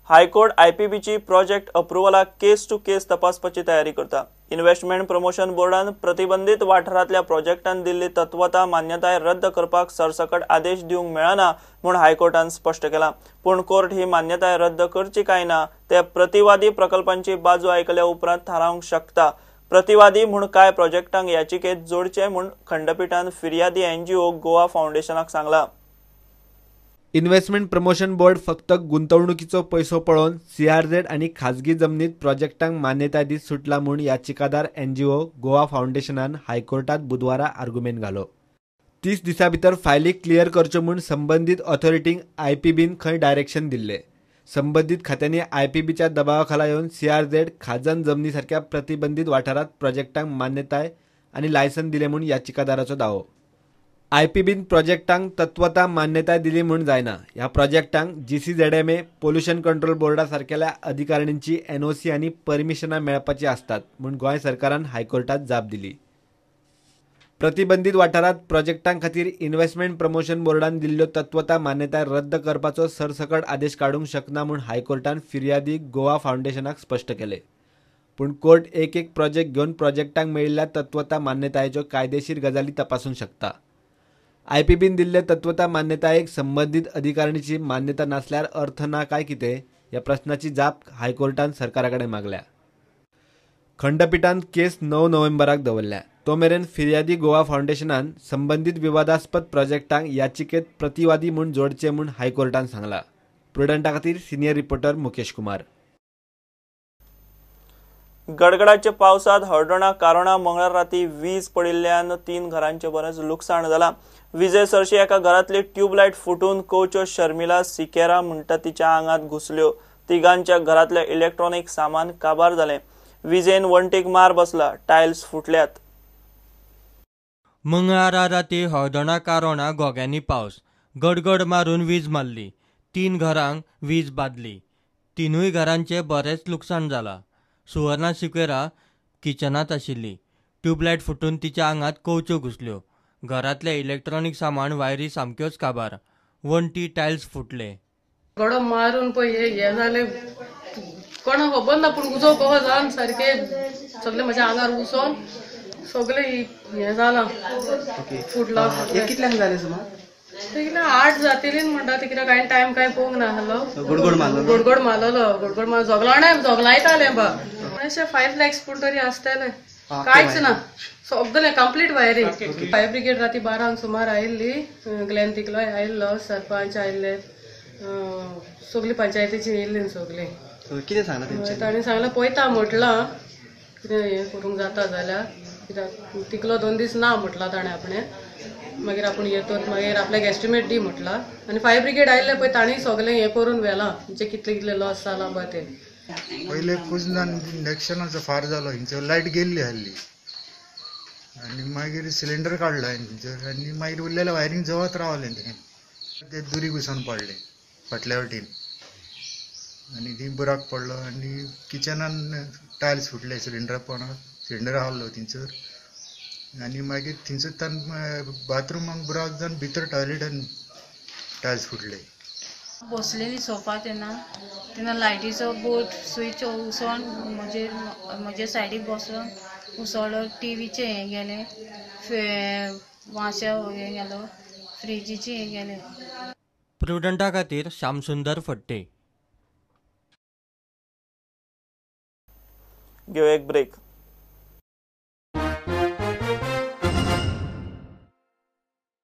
High court आयपीबीची project अप्रुव्हलाक केस two केस तपासपाची तयारी करता. इन्व्हेस्टमेंट प्रमोशन बोर्डान प्रतिबंधित वाठारांतल्या प्रोजेक्टान दिल्ली तत्वता मान्यताय रद्द करपाक सरसकट आदेश दिवंक मेळना म्हूण हायकोर्टान स्पश्ट केलां. पूण कोर्ट ही मान्यताय रद्द करची काय ना ते प्रतिवादी प्रकल्पांची बाजू आयकल्या उपरांत थारावंक शकता. प्रतिवादी म्हूण कांय प्रोजेक्टांक याचिकेत जोडचे म्हूण खंडपीठान फिर्यादी एनजीओ गोवा फावंडेशनाक सांगला. इन्व्हेस्टमेंट प्रमोशन बोर्ड फक्त गुंतवणुकीचो पैसो पळोवन सीआरझेड आनी खाजगी जमनीत प्रोजेक्टांक मान्यताय दीत सुटला म्हूण याचिकादार एनजीओ गोवा फावंडेशनान हायकोर्टात बुधवारा आर्ग्युमेंट घालो. 30 दिसां भितर फायली क्लियर करच्यो म्हूण संबंदीत ऑथॉरिटींक आयपीबीन खंय डायरेक्शन दिल्ले. संबंदीत खात्यांनी आयपीबीच्या दबावाखाला येवन सीआरझेड खाजन जमनी सारक्या प्रतिबंधीत वाठारांत प्रोजेक्टांक मान्यताय आनी लायसन दिले म्हूण याचिकादाराचो दावो. आयपीबीन प्रोजेक्टांक तत्वता मान्यताय दिली म्हूण जायना. ह्या प्रोजेक्टांक जीसीझेडएमए, पोल्युशन कंट्रोल बोर्डा सारकेल्या अधिकारणींची एनओसी आनी परमिशनां मेळपाची आसतात म्हूण गोंय सरकारान हायकोर्टात जाप दिली. प्रतिबंधीत वाठारांत प्रोजेक्टां खातीर इन्व्हेस्टमेंट प्रमोशन बोर्डान दिल्ल्यो तत्वता मान्यताय रद्द करपाचो सरसकट आदेश काडूंक शकना म्हूण हायकोर्टान फिर्यादी गोवा फावंडेशनाक स्पश्ट केले. पूण कोर्ट एक एक प्रोजेक्ट घेवन प्रोजेक्टांक मेळिल्ल्या तत्वता मान्यतायेच्यो कायदेशीर गजाली तपासूंक शकता. आयपीबीन दिल्ले तत्वता मान्यतायेक संबंदीत अधिकारणीची मान्यता नासल्यार अर्थ ना काय कितें ह्या प्रश्नाची जाप हायकोर्टान सरकारा कडेन मागल्या. खंडपीठान केस 9 नोव्हेंबराक दवरल्या. तो मेरेन फिर्यादी गोवा फावंडेशनान संबंदीत विवादास्पद प्रोजेक्टांक याचिकेत प्रतिवादी म्हूण जोडचे म्हूण हायकोर्टान सांगला. प्रुडंटा खातीर सिनियर रिपोर्टर मुकेश कुमार. गडगडाच्या पावसात हळदोणा कारोणा मंगळार राती वीज पडिल्ल्यान 3 घरांचे बरेंच लुकसाण जालां. विजे सरशी एका घरांतली ट्यूबलायट फुटून कोच्यो शर्मिला सिकेरा म्हणटा तिच्या आंगात घुसल्यो. तिगांच्या घरांतले इलेक्ट्रॉनिक सामान काबार जालें. विजेन वण्टीक मार बसला, टायल्स फुटल्यात. मंगळारा राती हळदोणा कारोणा घोग्यांनी पावस, गडगड मारून वीज मारली. 3 घरांक वीज बादली. 3 घरांचे बरेंच लुकसाण जालां. सुवर्णा सिक्वेरा किचनांत आशिल्ली. ट्यूबलायट फुटून तिच्या आंगात कोवच्यो घुसल्यो. घरांतले इलेक्ट्रॉनिक सामान वायरी सामक्योच काबार, वण्टी टायल्स फुटले. गडो मारून पळय हे जालें, कोणाक खबर ना, पूण उजो कसो जावन सारकें सगळें म्हज्या आंगार उसोन सगळें हें जालां, फुटलां. कितल्यांक जालें सुमार? ते कितें 8 जातली म्हणटा ते, कित्याक हांवें टायम कांय पळोवंक नासलो. गडगड मारलेलो, गडगड मार जोगलाणे जोगलायतालें बा. अशें 5 lakhs पूण तरी आसतलें, कांयच ना, सगळें कंप्लीट वायरी. फायर ब्रिगेड राती 12 सुमार आयिल्ली, ग्लॅन तिकलोय आयिल्लो, सरपंच आयिल्ले, सगळी पंचायतीची येयल्ली सगळी. कितें सांगलां ताणें सांगलें पळयता म्हटलां, कितें हें करूंक जाता जाल्यार, कित्याक तिकलो 2 दीस ना म्हटलां ताणें आपणें, मागीर आपूण येतोच, मागीर आपल्याक एस्टिमेट दी म्हटलां. आनी फायर ब्रिगेड आयिल्ले पळय तांणी सगळें हें करून व्हेलां, म्हणजे कितले कितले लॉस जाला पळय ते. पयले कुजनान इंडक्शनाचो फार जालो, हिंचो लायट गेल्ली आहली आनी मागीर सिलिंडर काडलो हांवें थंयसर आनी मागीर उरलेलें वायरींग जवत रावलें तें, ते दुरी घुसोन पडलें फाटल्या वटेन आनी थंय बुराक पडलो आनी किचनान टायल्स फुटले सिलिंडरा पोंदा, सिलिंडर आहलो थंयसर आनी मागीर थंयसर बाथरुमाक बुराक जावन भितर टॉयलेटान टायल्स फुटले. बसलेली सोफा तेन्ना तेन्ना लायटीचो बोर्ड स्विच उसोन म्हजे सायडीक बसोन उसळ्ळो. टीवीचें हें गेलें, वांशा हें गेलो, फ्रिजीचें हें गेलें. प्रुडंटा खातीर श्यामसुंदर फट्टे. घेवया एक ब्रेक.